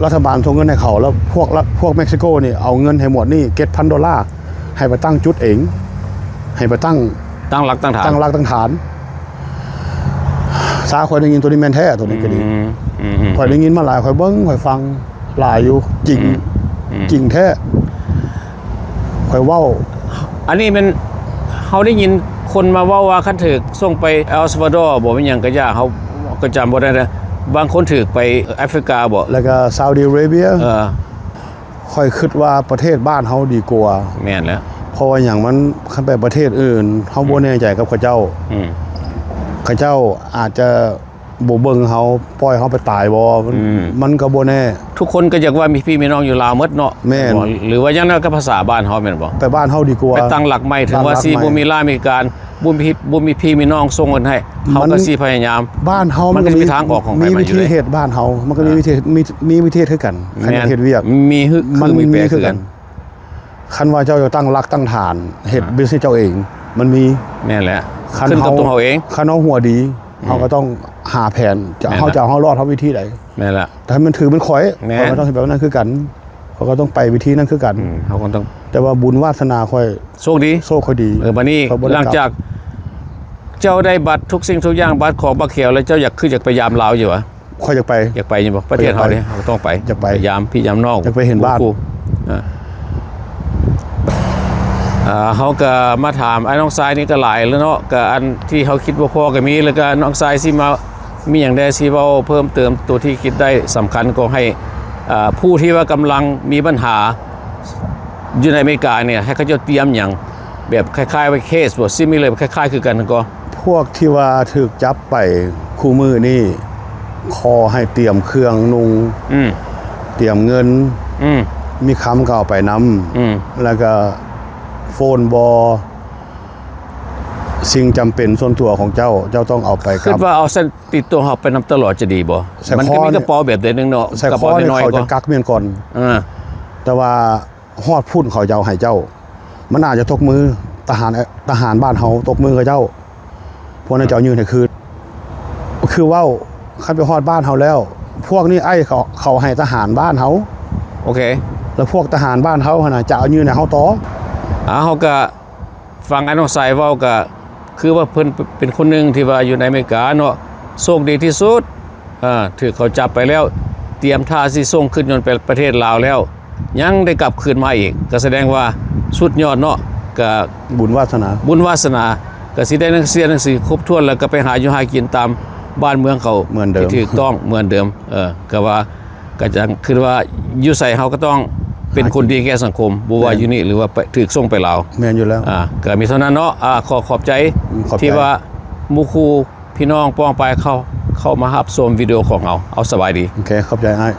ລັດຖະບານສົ່ງເງິນໃຫ້ເຂົາ ແລ້ວພວກ ພວກເມັກຊິໂກນີ້ເອົາເງິນໃຫ້ໝວດນີ້ເຈັດພັນໂດລາ ໃຫ້ໄປຕັ້ງຈຸດເອງ ໃຫ້ໄປຕັ້ງ ຕັ້ງຫຼັກຕັ້ງຖານ ຕັ້ງຫຼັກຕັ້ງຖານ. ຊາ ຂ້ອຍໄດ້ຍິນໂຕນີ້ແມ່ນແທ້ ໂຕນີ້ກໍດີ. ອືມ ອືມ ອືມ ຂ້ອຍໄດ້ຍິນມາຫຼາຍ ຂ້ອຍເບິ່ງ ຂ້ອຍຟັງຫຼາຍຢູ່. ຈິງ ອືມ ອືມ ຈິງແທ້ ຂ້ອຍເວົ້າ. ອັນນີ້ແມ່ນເຮົາໄດ້ຍິນຄົນມາເວົ້າວ່າ ຄັນຖືກສົ່ງໄປເອລຊາວາດໍບໍ ແມ່ນຫຍັງກະຢ່າ ເຮົາກໍຈຳບໍ່ໄດ້ນະ. ບາງຄົນຖືກໄປແອຟຣິກາບໍ ແລ້ວກໍຊາວດີອາເຣເບຍ. ເອີ ຂ້ອຍຄິດວ່າປະເທດບ້ານເຮົາດີກວ່າ. ແມ່ນແລ້ວ ເພາະວ່າຫຍັງ ມັນ ຄັນໄປປະເທດອື່ນ ເຮົາບໍ່ ອືມ ແນ່ໃຈກັບເຂົາເຈົ້າ. ອືມ ເຂົາເຈົ້າອາດຈະບໍ່ເບິ່ງເຮົາ ປ່ອຍເຮົາໄປຕາຍບໍ ມັນ ອືມ ມັນກໍບໍ່ແນ່. ທຸກຄົນກໍຢາກວ່າມີພີ່ມີນ້ອງຢູ່ລາວໝົດເນາະ. ແມ່ນ ຫຼືວ່າຢ່າງນັ້ນກໍພາສາບ້ານເຮົາແມ່ນບໍ່? ໄປບ້ານເຮົາດີກວ່າ ໄປຕັ້ງຫຼັກໃໝ່. ເຖິງວ່າຊິບໍ່ມີລາວມີການ ບໍ່ມີ ບໍ່ມີພີ່ມີນ້ອງສົ່ງເງິນໃຫ້ ເຮົາກໍຊິພະຍາຍາມ. ບ້ານເຮົາມັນກໍມີທາງອອກຂອງມັນ ມັນກໍມີວິທີເຮັດ. ບ້ານເຮົາມັນກໍມີວິທີ ມີ ມີວິທີເຮັດຄືກັນ. ຄັນຢາກເຮັດວຽກ ມີ ຄື ມີຄືກັນ. ຄັນວ່າເຈົ້າຈະຕັ້ງຫຼັກຕັ້ງຖານ ເຮັດ ອ່າ ບິສເນສເຈົ້າເອງ ມັນມີ. ແມ່ນແຫຼະ ຄັນເຮົາ ເຮົາເອງ ຄັນເຮົາຫົວດີ ອືມ ເຮົາກໍຕ້ອງຫາແຜນ ຈະ ແມ່ນແຫຼະ ເຮົາຈະເອົາເຮົາລອດເຮົາວິທີໃດ. ແມ່ນແຫຼະ ຖ້າມັນຖືກແມ່ນຂ້ອຍ ແມ່ນ ຂ້ອຍກໍຕ້ອງເຮັດແບບນັ້ນຄືກັນ. ເຂົາກໍຕ້ອງໄປວິທີນັ້ນຄືກັນ. ອືມ ເຮົາກໍຕ້ອງ ແຕ່ວ່າບຸນວາສະໜາຂ້ອຍ ໂຊກດີ ໂຊກຂ້ອຍດີ. ເອີ ບາດນີ້ ຂ້ອຍບໍ່ໄດ້ ຫຼັງຈາກເຈົ້າໄດ້ບັດທຸກສິ່ງທຸກຢ່າງ ບັດຂອງບັດຂຽວແລ້ວ ເຈົ້າຢາກ ຄືຢາກໄປຢາມລາວຢູ່ຫວາ? ຂ້ອຍຢາກໄປ. ຢາກໄປຢູ່ບໍ່? ປະເທດເຮົາເດ້ ເຮົາກໍຕ້ອງໄປ. ຢາກໄປ ຢາມພີ່ຢາມນ້ອງ ຢາກໄປເຫັນບ້ານ. ອາ ເຮົາກໍມາຖາມອ້າຍນ້ອງຊາຍນີ້ກໍຫຼາຍແລ້ວເນາະ ກໍອັນທີ່ເຮົາຄິດບໍ່ພໍກໍມີ ແລ້ວກໍນ້ອງຊາຍຊິມາ ມີຫຍັງແດ່ຊິເວົ້າເພີ່ມເຕີມ ໂຕທີ່ຄິດໄດ້ສຳຄັນກໍໃຫ້ ເອີ ຜູ້ທີ່ວ່າກຳລັງມີບັນຫາຢູ່ໃນອາເມລິການີ້ ໃຫ້ເຂົາເຈົ້າຕຽມຫຍັງ ແບບຄ້າຍໆວ່າເຄສບໍ່ similar ຄ້າຍໆຄືກັນກໍ ພວກທີ່ວ່າຖືກຈັບໄປຄູ່ມື້ນີ້ ຂໍໃຫ້ຕຽມເຄື່ອງນຸ່ງ ອືມ ຕຽມເງິນ ອືມ ມີຄຳກໍເອົາໄປນຳ ອືມ ແລ້ວກໍໂຟນບໍ່ ສິ່ງຈຳເປັນສ່ວນຕົວຂອງເຈົ້າ ເຈົ້າຕ້ອງເອົາໄປກັບ ຄິດວ່າເອົາໃສ່ຕິດຕົວເຮົາໄປນຳຕະຫຼອດຈະດີບໍ່? ມັນກໍມີກະເປົາແບບໃດໜຶ່ງເນາະ ໃສ່ຄໍນີ້ເຂົາຈະກັກມ້ຽນກ່ອນ. ເອີ ແຕ່ວ່າຮອດພຸ້ນເຂົາຈະເອົາໃຫ້ເຈົ້າ ມັນອາດຈະຕົກມືທະຫານ ທະຫານບ້ານເຮົາ ຕົກມືເຂົາເຈົ້າ ພວກນັ້ນຈະເອົາຍື່ນໃຫ້ຄືນ. ຄືເວົ້າ ຄັນໄປຮອດບ້ານເຮົາແລ້ວ ພວກນີ້ ໄອ້ ເຂົາ ເຂົາໃຫ້ທະຫານບ້ານເຮົາ. ໂອເຄ ແລ້ວພວກທະຫານບ້ານເຮົາຫັ້ນນະ ຈະເອົາຍື່ນໃຫ້ເຮົາຕໍ່. ອາ ເຮົາກະ ຟັງອ້າຍນ້ອງຊາຍເວົ້າກະຄືວ່າເພິ່ນເປັນຄົນໜຶ່ງທີ່ວ່າຢູ່ໃນອາເມລິກາເນາະ ໂຊກດີທີ່ສຸດ ເອີ ຖືກເຂົາຈັບໄປແລ້ວ ຕຽມທ່າຊິສົ່ງຂຶ້ນຍົນໄປປະເທດລາວແລ້ວ ຍັງໄດ້ກັບຄືນມາອີກ ກໍສະແດງວ່າສຸດຍອດເນາະ. ກະບຸນວາສະໜາ ບຸນວາສະໜາ ກະຊິໄດ້ໜັງເສຍໜັງສືຄົບຖ້ວນ ແລ້ວກໍໄປຫາຢູ່ຫາກິນຕາມບ້ານເມືອງເຂົາເໝືອນເດີມ ທີ່ຖືກຕ້ອງເໝືອນເດີມ. ເອີ ກະວ່າ ກໍຈັ່ງຄິດວ່າຢູ່ໃສເຮົາກໍຕ້ອງເປັນຄົນດີແກ່ສັງຄົມ ບໍ່ວ່າຢູ່ນີ້ ຫຼືວ່າໄປ ຖືກສົ່ງໄປລາວ. ແມ່ນຢູ່ແລ້ວ ອ່າ ກໍມີເທົ່ານັ້ນເນາະ. ອ່າ ຂໍຂອບໃຈ ອືມ ຂອບໃຈ ທີ່ວ່າໝູ່ຄູ່ພີ່ນ້ອງປ້ອງປາຍເຂົ້າ ເຂົ້າມາຮັບຊົມວິດີໂອຂອງເຮົາ. ເອົາ ສະບາຍດີ. ໂອເຄ ຂອບໃຈອ້າຍ.